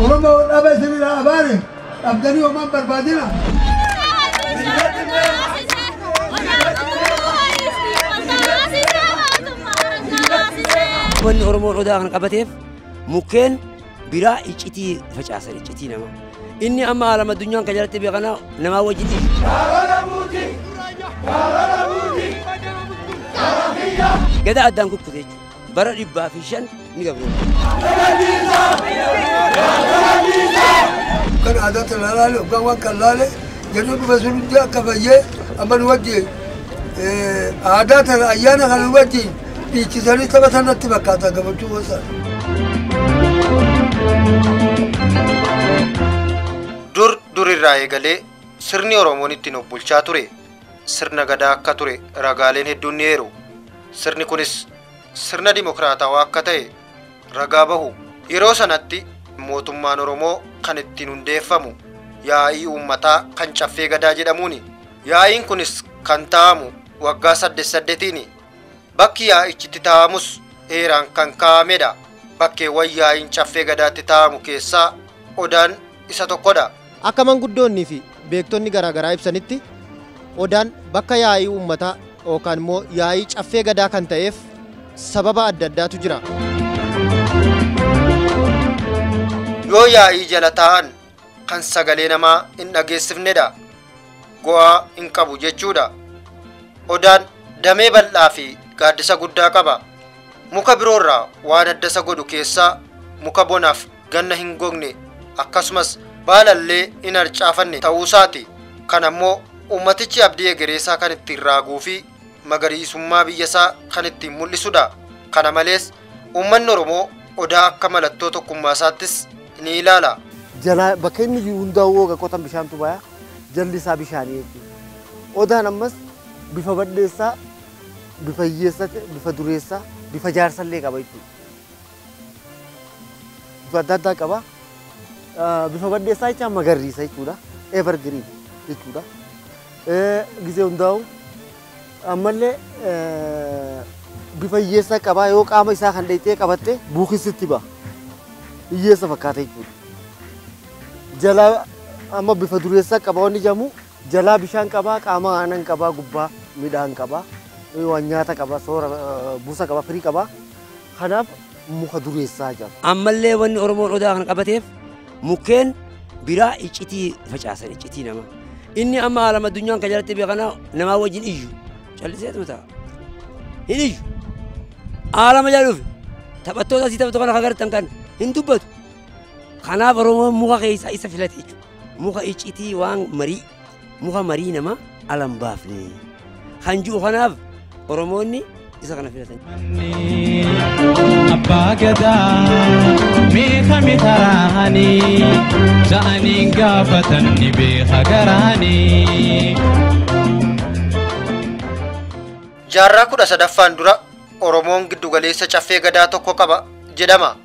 Oromoo dhaba isinirraa abaare dhabdanii homaan barbaadina. Wanni Oromoon odaa kan qabateef mukkeen biraa iccitii facaasan iccitii namaa. Inni amma alama addunyaan kan jalatti beekana namaa wajjin iyyu. Gadaa addaan kukkute jechuudha. Bara 105 ni gabroome. Kan aadaa tana laale yookaan waan kan laale jedhu dhufe sun hundi akka fayyee amma nu wajjin aadaa tana ayyaana kana nu wajjin dhiichisanii taphatan natti fakkaata gammachuu gosa. Dur durirraa eegalee sirni Oromoon ittiin of bulchaa ture sirna gadaa akka ture ragaaleen hedduun ni eeru. Sirni kunis sirna dimokiraatawaa akka ta'e ragaa bahu. Yeroo sanatti mootummaan Oromoo kan ittiin hundeeffamu yaa'ii uummataa kan caffee gadaa jedhamuuni. Yaa'iin kunis kan taa'amu waggaa 8-8tiini. Bakki yaa'ichi taa'amus heeraan kan kaa'amedha. Bakkeewwan yaa'iin caffee gadaatti taa'amu keessaa odaan isa tokkodha. Akka manguddoonnii fi beektonni garaagaraa ibsanitti odaan bakka yaa'ii uummataa yookaan immoo yaa'ii caffee gadaa kan ta'eef sababa adda addaatu jira. Yoo yaa'ii jala taa'an kan sagalee namaa hin dhageessifnedha. Go'aa hin qabu jechuudha. Odaan damee bal'aa fi gaaddisa guddaa qaba. Muka biroorraa waan adda isa godhu keessaa muka bonaaf ganna hin gogne akkasumas baalallee hin harcaafanne ta'uusaati. Kan ammoo uummatichi abdii egereesaa kan ittiin raaguu fi magariisummaa biyyasaa kan ittiin mul'isudha. Kana malees uummanni Oromoo odaa akka mallattoo tokkummaasaattis ni ilaala. Jala bakka inni jiru hundaa'u hooga qotan bishaantu baya jalli isaa bishaanii jechuudha. Odaan ammas bifa badheessaa, bifa hiyyeessaa, bifa dureessaa, bifa jaarsallee qaba jechuudha. Bifa adda addaa qaba. Bifa badheessaa jechaan magariisa jechuudha. Evergreen jechuudha. Gisee hundaa'u ammallee bifa hiyyeessaa qaba yoo qaama isaa kan dheeyxee qabatte buukisitti ba'a. Hiyyeessa fakkaata jechuudha. Jalaa amma bifa dureessaa qaba wanni jedhamu jalaa bishaan qaba, qaama aannan qaba, gubbaa midhaan qaba, waan nyaata qaba, soora buusa qaba, firii qaba. Kanaaf muka dureessaa jedhama. Ammallee wanni Oromoon odaa kan qabateef mukkeen biraa iccitii facaasan iccitii namaa. Inni amma alama addunyaan kan jalatti beekana namaa wajjin iyyu. Calliseetuma ta'a. Hin iyyu. Alama jala dhufe taphattoota asii taphatu kana agartan kan hin dubbatu. Kanaaf Oromoon muka keessaa isa filate jechuudha. Muka iccitii waan marii muka marii namaa ala hin baafne. Kan jiru kanaaf Oromoonni isa kana filatan. Abbaa gadaa meeqame taraanii ja'aniin gaafatan ni beeka garaanii. Jaarraa 13ffaan dura Oromoon giddugaleessa caffee gadaa tokko qaba jedhama.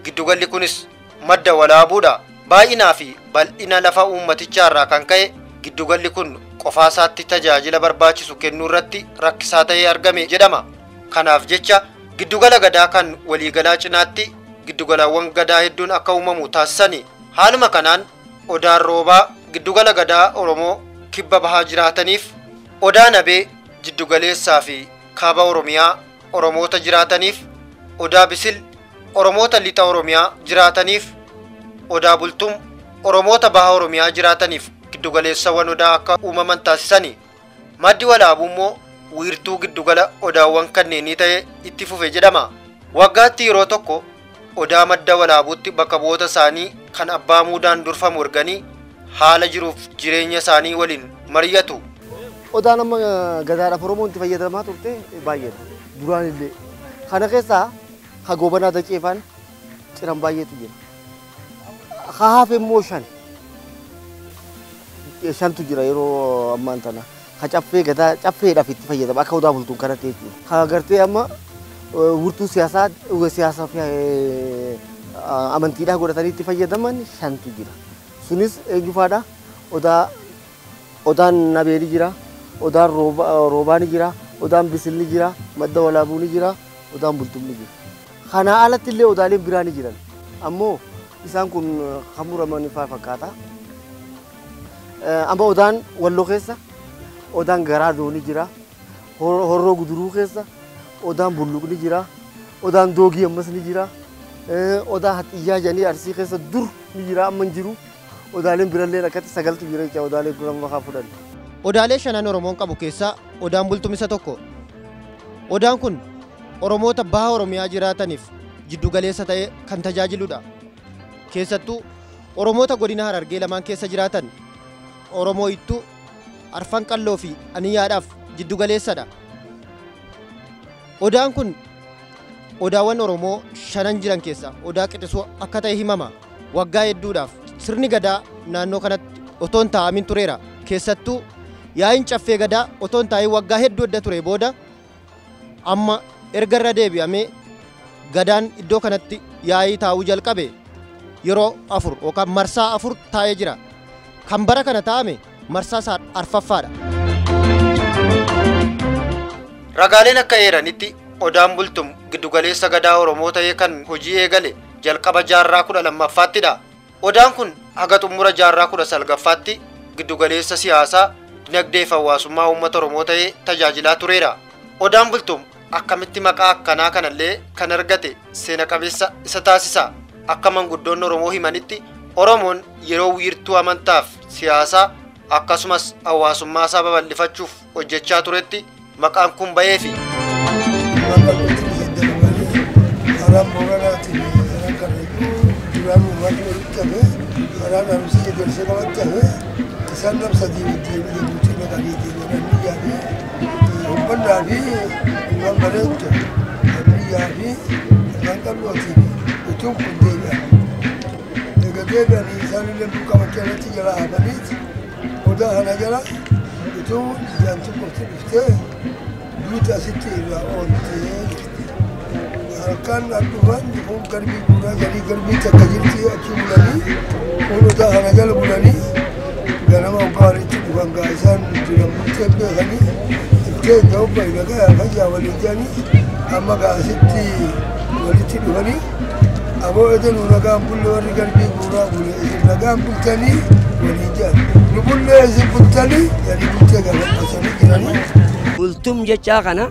Giddugalli kunis madda walaabuudha. Baay'inaa fi bal'ina lafa uummatichaa kan ka'e giddugalli kun qofaasaatti tajaajila barbaachisu kennuu irratti rakkisaa ta'ee argame jedhama. Kanaaf jecha giddugala gadaa kan waliigalaa cinaatti giddugalaawwan gadaa hedduun akka uumamu taasisani. Haaluma kanaan odaan roobaa giddugala gadaa Oromoo kibba bahaa jiraataniif, odaa nabee jiddugaleessaa fi kaaba Oromiyaa Oromoota jiraataniif, odaa bisil Oromoota lixa Oromiyaa jiraataniif, odaa bultum Oromoota baha Oromiyaa jiraataniif giddugaleessawwan odaa akka uumaman taasisani. Maddi walaabuu immoo wiirtuu giddugala odaawwan kanneenii ta'e itti fufe jedhama. Waggaatti yeroo tokko odaa madda walaabuutti bakka bu'oota isaanii kan abbaa muudaan durfamu erganii haala jiruuf jireenya isaanii waliin mari'atu. Odaan amma gadaadhaaf Oromoon itti fayyadamaa turte baay'eedha. Duraan illee. Kana keessaa ha gobanaa daceefaan ciran baay'eetu jira. Ha hafe immoo shantu jira yeroo ammaan tana. Ha caffee gadaa caffeedhaaf itti fayyadama akka odaa bultuun kanatti jechuudha. Ha gartee amma wirtuu siyaasaa siyaasaa fi amantiidhaa godhatanii itti fayyadaman shantu jira. Sunis eenyufaadha? Odaan nabeeri jira, odaan roobaan jira, odaan bisilli jira, madda walaabuu ni jira, odaan bultumni jira. Kanaa alatti illee odaaleen biraa ni jiran. Ammoo Isaan kun kan muraman fa'aa fakkaata. Amma odaan Walloo keessa odaan Garaadoo ni jira. Horroo Guduruu keessa odaan Bulluq ni jira. Odaan Doogii ammas ni jira. Odaa Haxiyyaa jedhanii Arsii keessa dur ni jira amma hin jiru. Odaaleen birallee akkatti 9tu jira jecha odaalee kun amma haa fudhannu. Odaalee shanan Oromoon qabu keessaa odaan Bultum isa tokko. Odaan kun Oromoota baha Oromiyaa jiraataniif jiddugaleessa ta'ee kan tajaajiludha. Keessattuu Oromoota godina Harargee lamaan keessa jiraatan Oromoo Ittuu, Arfan Qalloo fi Aniyyaadhaaf jiddugaleessadha. Odaan kun odaawwan Oromoo shanan jiran keessaa odaa qixisuu akka ta'e himama. Waggaa hedduudhaaf sirni gadaa naannoo kanatti otoo hin taa'amin tureera. Keessattuu yaa'iin caffee gadaa otoo hin taa'in waggaa hedduu edda ture booda amma erga irra deebi'amee gadaan iddoo kanatti yaa'ii taa'uu jalqabe yeroo 4 yookaan marsaa 4 taa'ee jira. Kan bara kana taa'ame marsaa isaa arfaffaadha. Ragaaleen akka eeranitti odaan Bultum giddugaleessa gadaa Oromoo ta'ee kan hojii eegale jalqaba jaarraa 12ffaattidha. Odaan kun haga xumura jaarraa 19ffaatti giddugaleessa siyaasaa, dinagdee fi hawaasummaa uummata Oromoo ta'ee tajaajilaa tureera. Odaan Bultum akkamitti maqaa akkanaa kanallee kan argate seena qabeessa isa taasisa. Akka manguddoonni Oromoo himanitti Oromoon yeroo wiirtuu amantaaf siyaasaa akkasumas hawaasummaa isaa babal'ifachuuf hojjechaa turetti maqaan kun ba'eefi. Karaan Booranaatiin karaan Karrayyuu duraan uummanni walitti hafee karaan Arsii egersa namatti hafee isaan nam sadii wajjin deemuutti naqanii deeman Anniyyaa fi Hubbannaa fi Ilmaan Bareecho Anniyyaa fi Ilmaan Qallootii utuun kun deebi'an. Egaa deebi'anii isaan illee burqamatti irratti jala hafaniiti odaa kana jala utuu jaantu qofti dhuftee duuti asitti irraa ooltee jirti. Harkaan dhufan kun garbii guuraa galii garbii takka jirti achi bulanii kun odaa kana jala bulanii ganama hoggaa walitti dhufan gaa isaan jiran bultee beekanii iftee ga'u nagaa fayyaa waliin jedhanii amma gaa asitti walitti dhufanii aboo edeluu nagaan bulle warri garbii guuraa bule isin nagaan bultanii waliin jedhan nu bullee isin bultanii jedhanii bultee gaafatanii jiranii. Bultum jechaa kana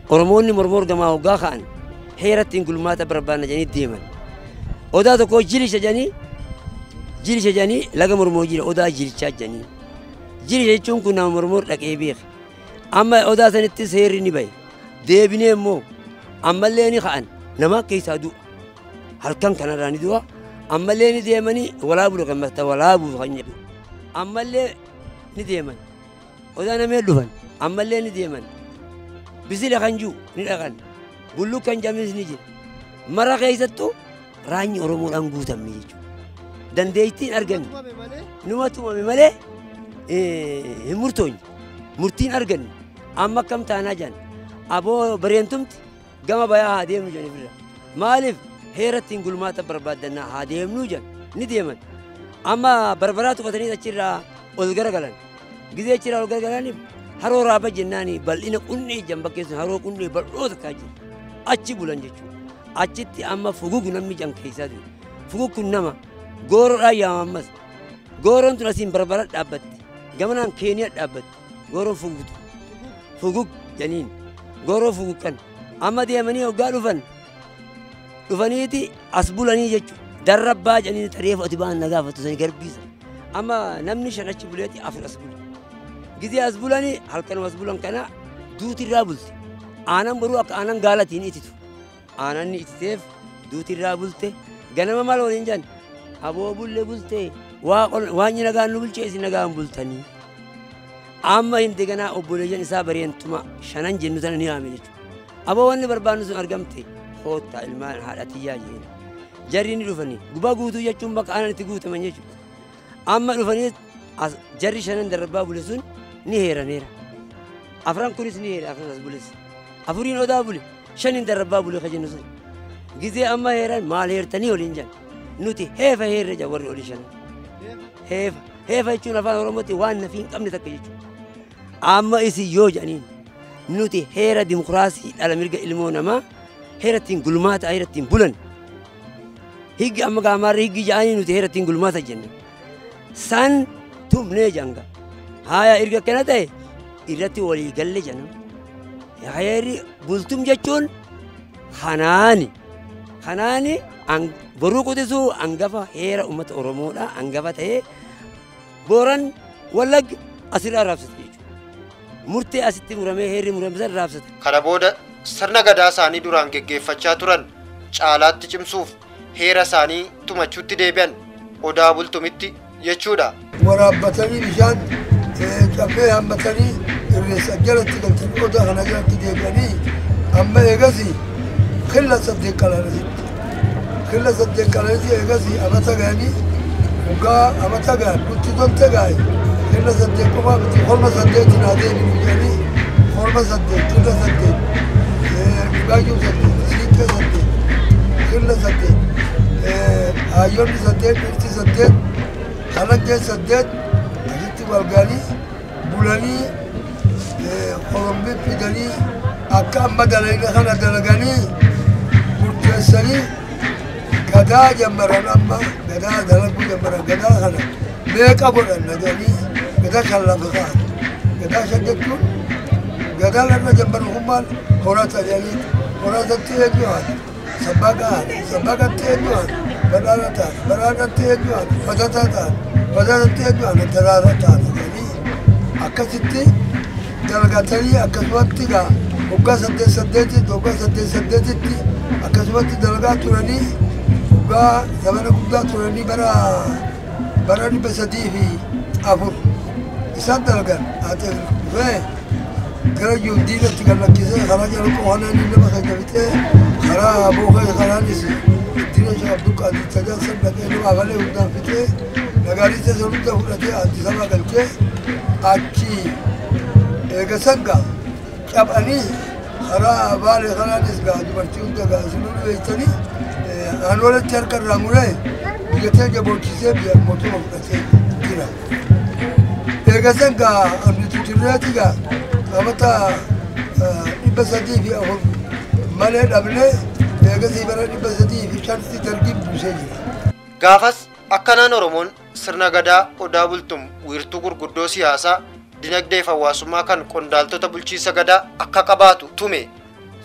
Oromoonni mormoor gamaa hoggaa ka'an heeratti gulmaata barbaanna jedhanii deeman. Odaa tokko jilisha jedhanii laga mormoo jira odaa jilichaa jedhanii. Jilisha jechuun kun nama mormoor dhaqee beeka. Amma odaa sanittis heerri ni bahe. Deebinee immoo ammallee ni ka'an nama keessaa du'a. Halkan kanarraa ni du'a. Ammallee ni deemanii walaabuu kan mata walaabuu kan jedhu. Ammallee ni deeman. Odaa namee dhufan ammallee ni deeman. Bisila kan jiru ni dhaqan. Bulluu kan jamis ni jira. Mara keessattuu raanyi Oromoodhaan guutamne jechuudha. Dandeettiin arganne. Numa tumame malee hin murtoonye. Murtiin arganne. Amma akkam taanaa jedhan. Aboo bareentumti gama bayaa haa deemnu jedhan ofirra. Maaliif heeratti gulmaata barbaaddannaa haa deemnu jedhan ni deeman. Amma barbaraa tuqatanii achirraa ol garagalan. Gizee achirraa ol garagalaniif haroo raaba jennaani bal'ina qunnee ijaan bakkeessu haroo qunnee bal'oo takkaa jira. Achi bulan jechuudha. Achitti amma fugugu namni ijaan keessaa ture. Fugug kun nama gooroodhaan yaama ammas. Gooroon tun asiin barbara dhaabbatti. Gamanaan Keeniyaa dhaabbatti. Gooroon fugutu. Fugug janiin. Gooroo fugug kan. Amma deemanii hoggaa dhufan. Dhufaniiti as bulanii jechuudha. Darrabbaa janiin tareefu ati ba'an na gaafatu sanii garbiisa. Amma namni 5 achi buleeti 4 as bule. Gizee as bulanii halkanuma as bulan kana duutirraa bulte. Aanan boruu akka aanan gaalatiin ititu. Aanan ni ititeef duutirraa bulte. Ganama maal waliin jedhan aboo bulle bulte waan nagaan nu bulchee isin nagaan bultanii. Amma hin deganaa obboleeyyan isaa bareentuma 5 jennu sana ni yaame jechuudha. Aboo wanni barbaannu sun argamte hoottaa ilmaan haadha tiyyaa jeen. Jarri ni dhufanii gubaa guutuu jechuun bakka aanan itti guutaman jechuudha. Amma dhufanii jarri 5 darbaa bule sun ni heeraneera. 4 kunis ni heera 4 as bules. 4 odaa bule 5 darbaa bule ka jennu sun. Gizee amma heeran maal heertanii waliin jedhan. Nuti heefa heerre jedhan warri olii 5. Heefa heefa jechuun afaan Oromootti waan nafii hin qabne takka jechuudha. Amma isin yoo jedhaniin nuti heera dimokiraasii dhala mirga ilmoo namaa heera ittiin gulmaata heera ittiin bulan Higgi amma gaamaarri higgi ja'anii nuti heera ittiin gulmaata jenna. San tumnee janga. Haaya erga akkana ta'e irratti walii galle jenna. Heerri bultum jechuun kanaani. Kanaani boruu quxisuu hangafa heera uummata Oromoodha hangafa ta'ee Booran Wallagga asirraa raabsate jechuudha. Murtee asitti muramee heerri murame san raabsate. Kana booda sirna gadaa isaanii duraan geggeeffachaa turan caalaatti cimsuuf heera isaanii tumachuutti deebi'an Odaa Bultumitti jechuudha. Waraabbatanii bishaan caffee hammatanii irreessa jalatti galchanii odaa kana jalatti deebi'anii amma eegasi killa 8 qalanasitti. Killa 8 qalanasi eegasi amata ga'anii dhugaa amata ga'an nutti tolte ga'e killa 8 qofa miti korma 8 naa deebinu jedhanii korma 8 killa 8 dhugaayyuu 8 siiqqee 8 killa 8 hayyoonni 8 dhirsi 8 halaggeen 8 asitti wal ga'anii bulanii korombii fidanii akka amma dalagna kana dalaganii murteessanii gadaa jammaran amma gadaa dalaguu jammaran gadaa kana meeqa godhan jedhanii gadaa 5 lafa kaa'an. Gadaa 5 jechuun gadaa lama jammaru kun maal horata jedhanii horatatti eenyu haadha sabbaqa haadha sabbaqatti eenyu haadha badhaadha ta'a badhaadhatti eenyu haadha fatataa ta'a fataatti eenyu haadha daraara ta'a jedhanii akkasitti dalagatanii akkasumatti gaa waggaa 8 8tti waggaa 8 8tti akkasumatti dalagaa turanii waggaa zamana guddaa turanii bara 304 isaan dalagan haa dhufee gara diinatti gad lakkisee karaa jala qo'anaan nama keenya fixee karaa bookee karaanis diina Sheekh Abdulqaadir Tajaan san dhaqee nama hafalee hundaan fixee nagaaricha san hunda fudhatee Addis Ababa galchee achi eega san gaa cabanii karaa Baalee kanaanis gaa dubartii hunda gaa isin hundi beektanii aanoolatti harka irraa muree biyya teenya boochisee biyya mootummaa fudhatee jira. Eega san gaa nuti jirreeti gaa amata 304 malee dhabnee eegasii bara 305 dargii buusee jira. Gaafas akkanaan Oromoon sirna gadaa Odaa Bultum wiirtuu gurguddoo siyaasaa dinagdee fi hawaasummaa kan qondaaltota bulchiinsa gadaa akka qabaatu tume.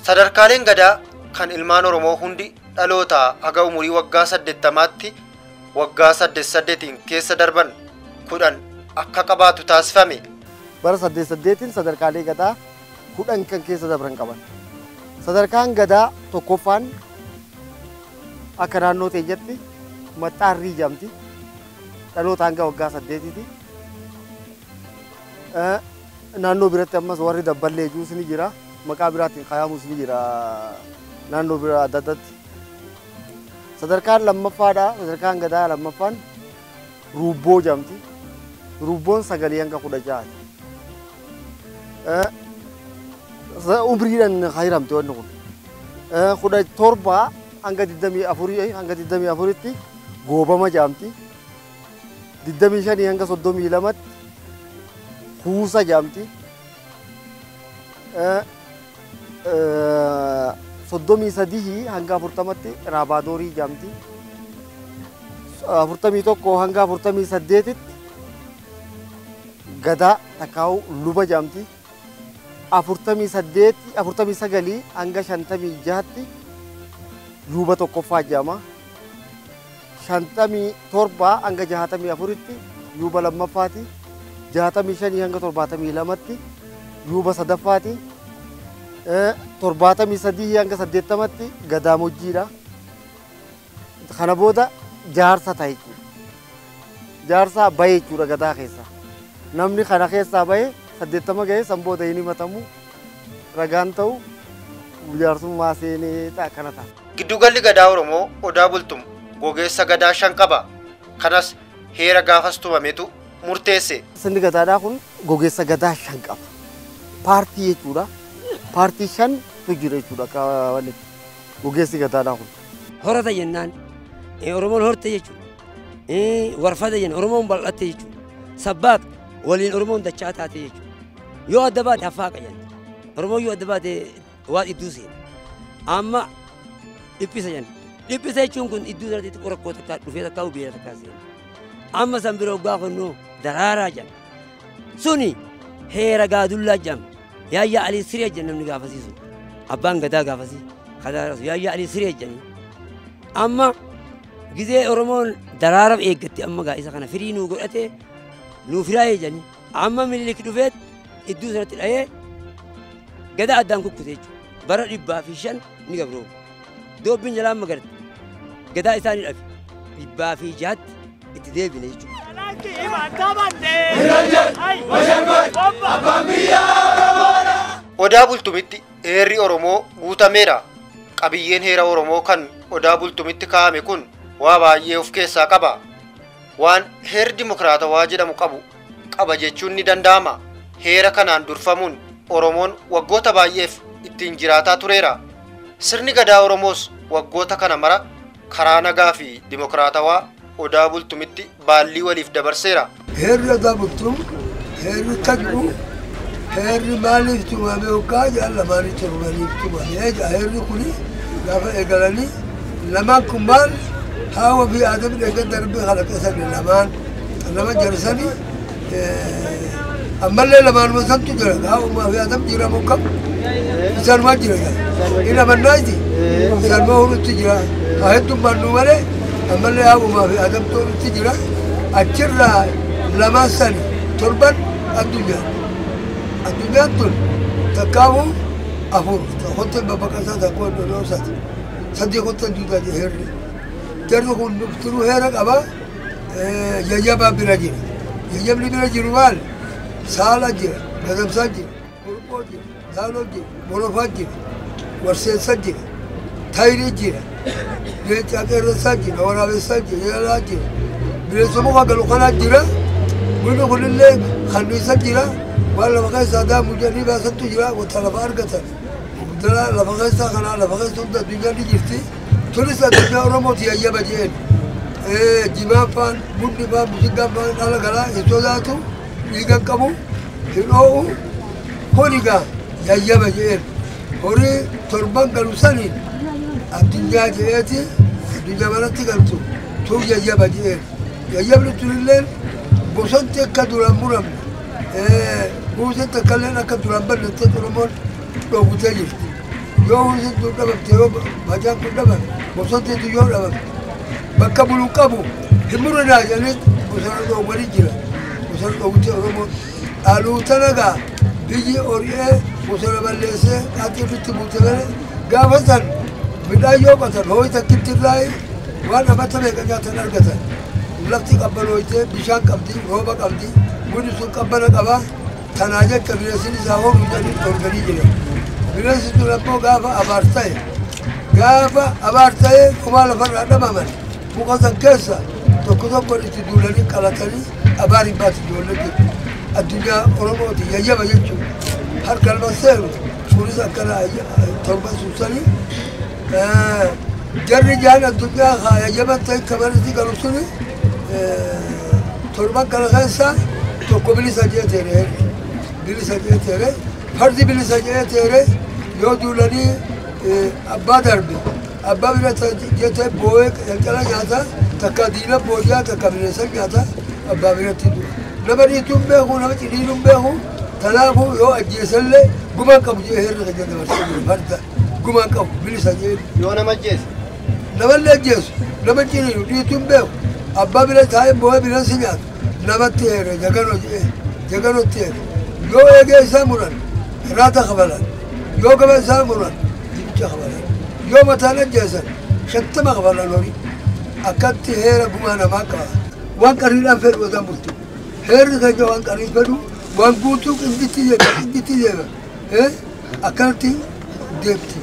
Sadarkaaleen gadaa kan ilmaan Oromoo hundi dhalootaa haga umurii waggaa 80tti waggaa 8 keessa darban 10 akka qabaatu taasifame. Bara 8 sadarkaalee gadaa 10 kan keessa dabran qaban. Sadarkaan gadaa tokkoffaan akka naannoo teenyatti maxxaarrii jedhamti. Dhaloota hanga waggaa 8ti. Naannoo biratti ammas warri dabballee juus ni jira. Maqaa biraatiin kaayamus ni jira naannoo bira adda addaatti. Sadarkaan lammaffaadha. Sadarkaan gadaa lammaffaan ruubboo jedhamti. Ruubboon 9 hanga 16ti. Umriidhaan hiramte wanni kun. 17 hanga 24 hanga 24tti goobama jedhamti. 25 hanga 32tti kuusa jedhamti. 33 hanga 40tti raabaadorii jedhamti. 41 hanga 48tti gadaa takkaa'u luba jedhamti. 48 49 hanga 56tti yuuba tokkoffaa jedhama. 57 hanga 64tti yuuba lammaffaati. 65 hanga 72tti yuuba sadaffaati. 73 hanga 80tti gadaamojjiidha. Kana booda jaarsa ta'e jechuudha. Jaarsa bahe jechuudha gadaa keessa. Namni kana keessaa bahe 80 ga'e san booda hin himatamu ragaan ta'u jaarsummaa seenee akkana ta'a. Giddugalli gadaa Oromoo Odaa Bultum gogeessa gadaa 5 qaba. Kanas heera gaafas tumametu murteesse. Sirni gadaadhaa kun gogeessa gadaa 5 qaba. Paartii jechuudha. Paartii 5tu jira jechuudha akka gogeessi gadaadhaa kun. Horata jennaan Oromoon horte jechuudha. Warfata jenna Oromoon bal'atte jechuudha. Sabbaaq waliin Oromoon dachaa taate jechuudha. Yoo adda baate hafaaqa jenna. Oromoon yoo adda baate waa idduu seena. Amma dhiphisa jenna. Dhiphisa jechuun kun iddoo sanatti xiqqoo rakkoo takka dhufee takka beela takka seena. Amma san bira hoggaa kunnoo daraaraa jedhama. Suni heera gaadullaa jedhama. Yaayyaa Alii Siree jedhan namni gaafasiisu. Abbaan gadaa gaafasii. Kadaarasu yaayyaa Alii Siree jedhanii. Amma gizee Oromoon daraaraaf eeggatti amma gaa isa kana firii nuu godhatee nuu firaayee jedhanii. Amma Minilik dhufeet iddoo sanatti dhahee gadaa addaan kukkute jechuudha. Bara 105 ni gabroomu. Doobbiin jalaa amma garte gadaa isaanii dhabe 106 itti deebine jechuudha. Odaa Bultumitti heerri Oromoo guutameera. Qabiyyeen heera Oromoo kan Odaa Bultumitti kaa'ame kun waa baay'ee of keessaa qaba. Waan heerri dimokiraatawaa jedhamu qabu qaba jechuun ni danda'ama. Heera kanaan durfamuun Oromoon waggoota baay'eef ittiin jiraataa tureera. Sirni gadaa Oromoos waggoota kana mara karaa nagaa fi dimokiraatawaa Odaa Bultumitti baallii waliif dabarseera. Heerri Odaa Bultum heerri kadhu heerri maaliif tumame hoggaa jedhan lamaanii torbaniif tumame heerri kuni gaafa eegalanii lamaan kun maal haawa fi aadamni eega darbee kalaqesani lamaan lama jarsanii ammallee lamaanuma santu jira haawumaa fi aadam jira moo kam isaanumaa jira inni amannaati isaanuma hurutti jira haa heddummaannu malee ammallee haawumaa fi aadamtu hurutti jira achirraa lamaan sani torban addunyaa addunyaan tun takkaamu afur hotel babaqasaa takka dhodhoosaati sadii hotel duudaa heerri jarri kun turuu heera qaba yayyabaa bira jira yayyabni bira jiru maal saala jira gadamsaa jira qorqoo jira daaloo jira borofaa jira warseessaa jira tayrii jira leencaa qeerransaa jira waraabessaa jira yeelaa jira bineensota muka galu kanaa jira bunni kunillee kanniisa jira waan lafa keessaa daamu jedhanii baasantu jira wanta lafa argatan lafa keessaa kanaa lafa keessa hunda addunyaan ni jirti tunis addunyaa Oromooti yayyaba jeen jimaan faan bunni faan bisingaan faan dhala galaa hin sodaatu dhiigan qabu hin dho'u horigaa yayyaba jeen horii torban galu saniin addunyaa je'eeti addunyaa manatti galtu tuu yayyaba jeen yayyabni tunilleen bosonti akka duraan muramne huusin takkalleen akka duraan bal'atte Oromoon dhoowwitee jirti. Yoo huusin tun dhabamte yoo bacaan kun dhabame bosonti tun yoo dhabamte bakka buluu qabu hin murinaa jedhanii bosona dhoowwanii jira. Bosona dhoowwitee Oromoon dhaaluu tanagaa biyyi ori'ee bosona balleessee qaaxii ofitti buute malee gaafa san midhaan yoo qotan hooyi takkitti irraa waan amata meeqa nyaatan argatan. Lafti qabbanooyitee bishaan qabdi rooba qabdi bunni sun qabbana qaba tanaa jecha bineensi isaa horu jedhanii torganii jiran. Bineensi sun ammoo gaafa abaar ta'e gaafa abaar ta'e homaa lafarraa dhabaman muka san keessa tokko tokkoon itti duulanii qalatanii abaar hin baati ijoollee jechuudha. Addunyaa Oromooti yayyaba jechuudha. Harka lama seeru kunis akkana torban suusanii jarri jaan addunyaa haa yayyaban ta'e kabarratti galu suni torban kana keessa tokko bilisa jee teere bilisa jee teere fardi bilisa jee teere yoo duulanii abbaa darbe abbaa bira jee ta'e boo'ee qalqala nyaata takka diina booji'aa takka bineensa nyaata abbaa biratti du'a. Nama dhiituun beeku nama ciniinuun beeku kanaafuu yoo ajjeesallee gumaan qabu jee heerri kan jedhu dabarsee jiru farda gumaan qabu bilisa jee. Yoo nama ajjeese. Namallee ajjeesu nama ciniinu dhiituun beeku abbaa bira taa'ee boo'ee bineensi nyaatu namatti heere jaganoo jedhee jaganootti heere yoo eegee isaa muran raata kafalan yoo gaba isaa muran dibicha kafalan yoo mataan ajjeesan 50 kafalan horii akkatti heera gumaa namaa qaba waan qariidhaan fedhu Odaan Bultum heerri keenya waan qarii fedhu waan guutuu qinditti deema qinditti deema akkanatti deemti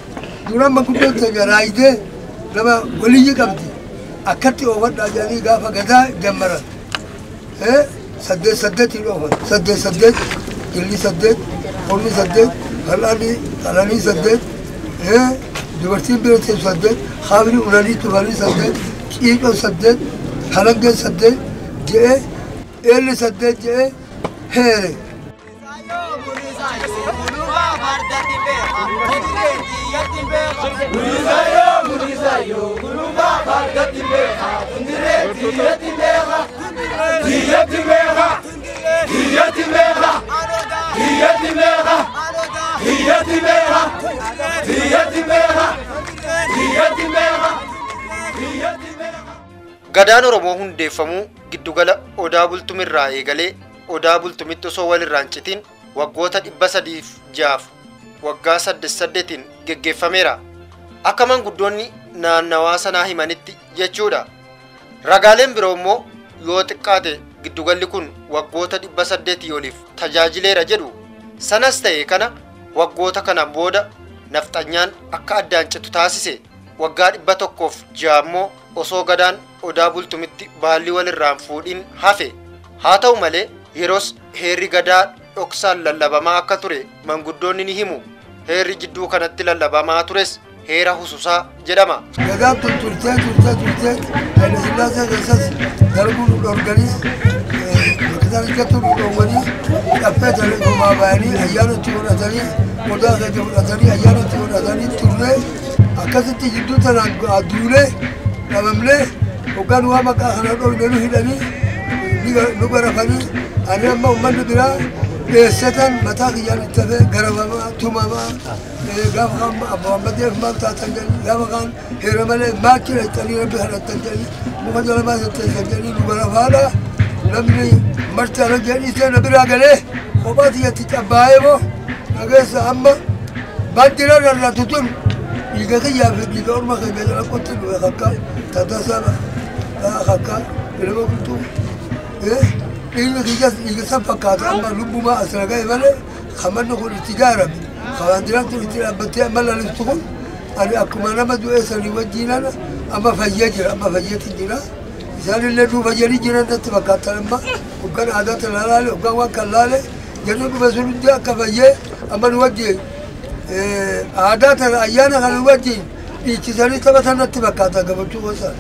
duraan manguddoon teenya raayidee nama waliyyi qabdi akkatti oofadhaa jedhanii gaafa gadaa jammaran 8 8 oofan 8 8 jilli 8 horni 8 qal'aanni qalanii 8 dubartiin bira teessu 8 haabni unanii tufanii 8 ciicoon 8 halangeen 8 je'ee eelli 8 je'ee heere. Murisayo, Gadaan Oromoo hundeeffamuu giddugala Odaa Bultumirraa eegalee Odaa Bultumitti osoo walirraa hin citin waggoota 306 waggaa 88 geggeeffameera. Akka manguddoonni naannawaa sanaa himanitti jechuudha. Ragaaleen biroo immoo yoo xiqqaate giddugalli kun waggoota 800 oliif tajaajileera jedhu. Sanas ta'e kana waggoota kana booda nafxanyaan akka addaan citu taasise. Waggaa 106 immoo osoo gadaan Odaa Bultumitti baalli walirraan fuudhin hafe. Haa ta'u malee yeroos heerri gadaa dhoksaan lallabamaa akka ture manguddoonni ni himu. Heerri jidduu kanatti lallabamaa tures heera hususaa jedhama. Gadaan tun turtee turtee turtee Haile Sillaasee keessas darbuu nu dhorganii bakka isaan nu dhoowwanii caffee tole bayanii ayyaana itti godhatanii odaa keessa fudhatanii ayyaana itti godhatanii turree akkasitti jidduu tanaan duulee dhabamnee hoggaan waa maqaa kana dhoofne nu hidhanii nu garafanii ani amma uummanni biraa dheessatan mataa kiyyaan itti hafee garafamaa tumamaa gaafa kaan abbaan badeef maal taatan jedhanii gaafa kaan heera malee maachi dhaqxanii rabbi kadhattan jedhanii muka jala maal tatteessan jedhanii nu garafaadha namni marti ala jedhii seena biraa galee kophaa kiyyatti cabbaa'ee moo dhageessa amma baandiraa rarraatu tun dhiiga kiyyaa fi dhiiga orma keenya jala qotti dhufe kakka tattasaa kakka ilma bultuu dhiigni kiyyas dhiiga san fakkaata amma lubbumaa as raga'e malee kamanni kun itti ijaarame kabaandiraan tun itti dhaabbattee amma lalistu kun ani akkuma nama du'ee sanii wajjiinana amma fayyee jira amma fayyeetti jira isaanillee duuba fayyanii jiran natti fakkaatan amma hoggaan aadaa tana laale hoggaan waan kan laale jedhu dhufe sun hundi akka fayyee amma nu wajjiin aadaa tana ayyaana kana nu wajjiin dhiichisanii taphatan natti fakkaatan gammachuu gosa.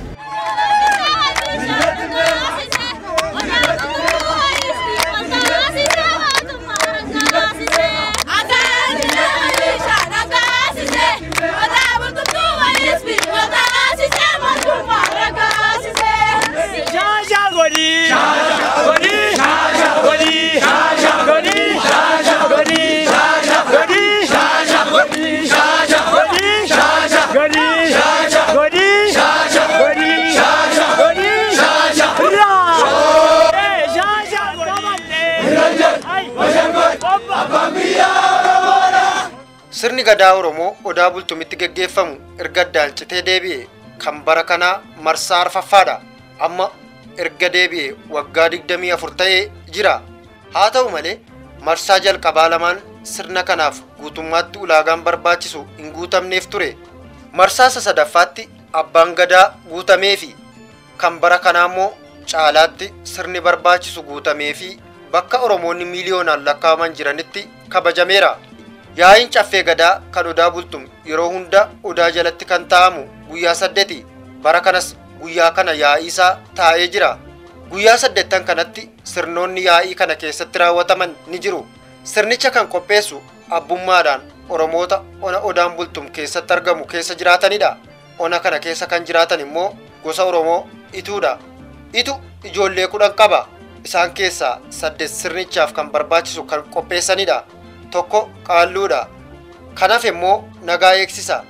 Sirni gadaa Oromoo Odaa Bultumitti geggeeffamu erga addaan citee deebi'e kan bara kanaa marsaa arfaffaadha. Amma erga deebi'e waggaa 24 ta'ee jira. Haa ta'u malee marsaa jalqabaa lamaan sirna kanaaf guutummaatti ulaagaan barbaachisu hin guutamneef ture. Marsaa sadaffaatti abbaan gadaa guutameefi kan bara kanaa immoo caalaatti sirni barbaachisu guutameefi bakka Oromoonni miiliyoonaan lakkaa'aman jiranitti kabajameera. Yaa'iin caffee gadaa kan Odaa Bultum yeroo hunda odaa jalatti kan taa'amu guyyaa 8. Bara kanas guyyaa kana yaa'ii isaa taa'ee jira. Guyyaa 8 kanatti sirnoonni yaa'ii kana keessatti raawwataman ni jiru. Sirnicha kan qopheessu abbummaadhaan Oromoota ona Odaan Bultum keessatti argamu keessa jiraatanidha. Ona kana keessa kan jiraatan immoo gosa Oromoo Ituudha. Itu ijoollee 10 qaba. Isaan keessaa 8 sirnichaaf kan barbaachisu kan qopheessanidha. Tokko qaalluudha. Kanaaf immoo nagaa eegsisa.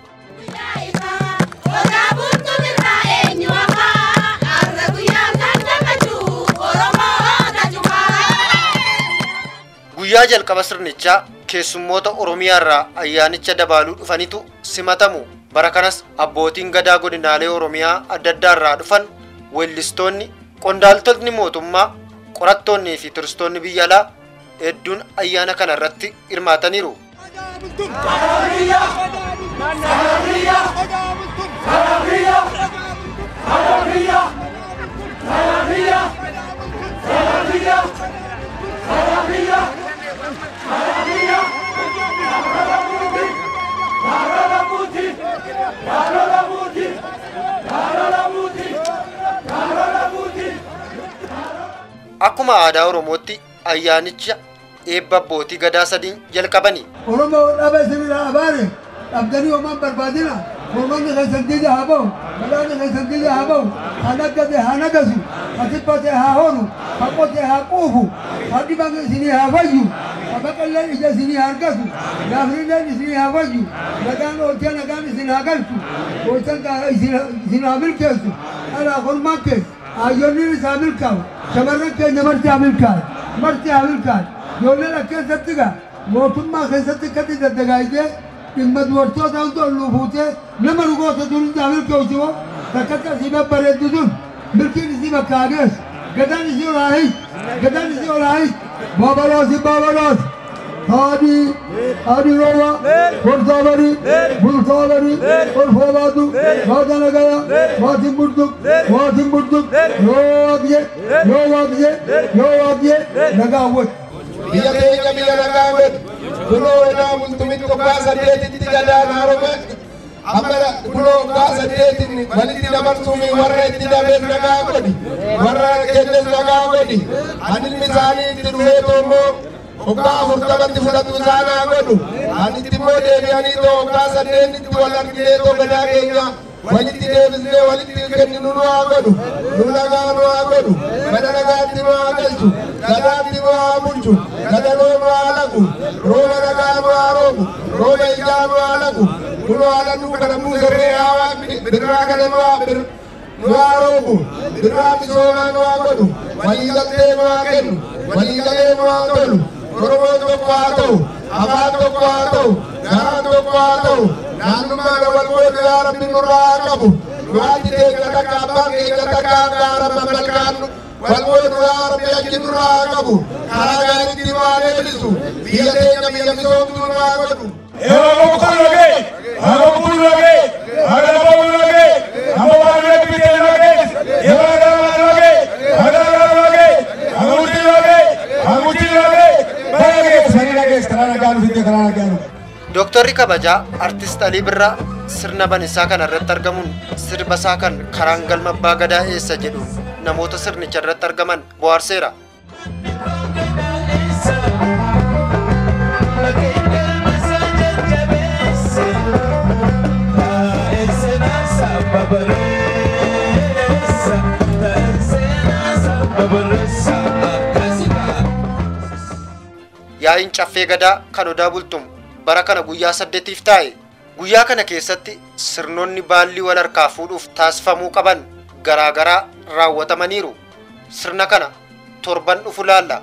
Guyyaa jalqaba sirnichaa keessummoota Oromiyaarraa ayyaanicha dabaaluu dhufanitu simatamu. Bara kanas abbootiin gadaa godinaalee Oromiyaa adda addaarraa dhufan, weellistoonni, qondaaltonni mootummaa, qorattoonnii fi turistoonni biyya alaa hedduun ayyaana kana irratti hirmaataniiru. Akkuma aadaa Oromootti ayyaanicha eebba abbootii gadaa sadiin jalqabani. Oromoo dhaba isinirraa abaare dhabdanii homaan barbaadina. Mormonni keessan diida haa ba'u. Galaanni keessan diida haa ba'u. Haa naggate haa nagasu. Haa tibbate haa horu. Haa qote haa quufu. Haa dhibame isinii haa fayyu. Haa baqalleen ija isinii haa argatu. Gaafrilleen isinii haa fayyu. Nagaan oolchee nagaan isin haa galchu. Oolchaan isin haa milkeessu. Alaa kormaan keessa. Hayyoonni isaa milkaa'u. Shamarran keenya marti haa milkaa'u. Marti haa milkaa'u. Ijoolleen as keessatti gaa mootummaa keessatti akkatti daddagaayitee dhimma dubartoota hunda ol nuu fuutee nama nu goota tun hundaa milkeessu takkatti asii babbareeddu tun milkiin isii bakka haa geessu. Gadaan isii ol haa hiiku. Gadaan isii ol haa hiiku. Babaloosi babaloosi. Haadii haadii rooba gorsaa barii bulsaa barii olfoo baatu baata nagaya waatiin burtuk waatiin burtuk yoo waaqje yoo waaqje yoo waaqje nagaa hawwatu. Biyya keenya biyya nagaa godhu. Kunoo odaa bultumitti waggaa 8tti gadaan haarome amma kunoo waggaa 8 walitti dabarsuun warra itti dabees nagaa godhi. Warra kennes nagaa godhi. Ani ilmi isaanii itti dhufee immoo waggaa 40tti fudhatu isaan haa godhu. Ani itti immoo deebi'anii too waggaa 8tti wal arginee too gadaa keenya walitti deebisnee walitti kenninu nu haa godhu. Nu nagaa nu haa godhu. Mana nagaatti nu haa galchu. Gadaatti nu haa bulchu. Gadaloo nu haa lagu. Rooba nagaa nu haa roobu. Rooba ijaa nu haa lagu. Kunoo haala nuu kana buusarree haa birraa kana nu haa roobu. Birraa misoomaa nu haa godhu. Waliigaltee nu haa kennu. Waliigalee nu haa tolu. Oromoon tokko haa ta'u. Afaan tokko haa ta'u. Garaan tokko haa ta'u. Naannummaan wal qooduu yaa Rabbi nurraa haa qabu. Du'aatti keenya takka abbaan keenya takka gaara malkaan wal qooduu yaa Rabbi achi nurraa haa qabu. Karaa gaariitti nu haa deebisu. Biyya keenya biyya misoomtuu nu haa godhu. Dooktarri kabajaa Artist Alii Birraa sirna banisaa kana irratti argamuun sirba isaa kan karaan galma abbaa gadaa eessa jedhuun namoota sirnicha irratti argaman bohaarseera. Yaa'iin caffee gadaa kan odaa bultum bara kana guyyaa 8tiif taa'e. Guyyaa kana keessatti sirnoonni baalli wal harkaa fuudhuuf taasifamuu qaban garaagaraa raawwatamaniiru. Sirna kana torban dhufu laalla.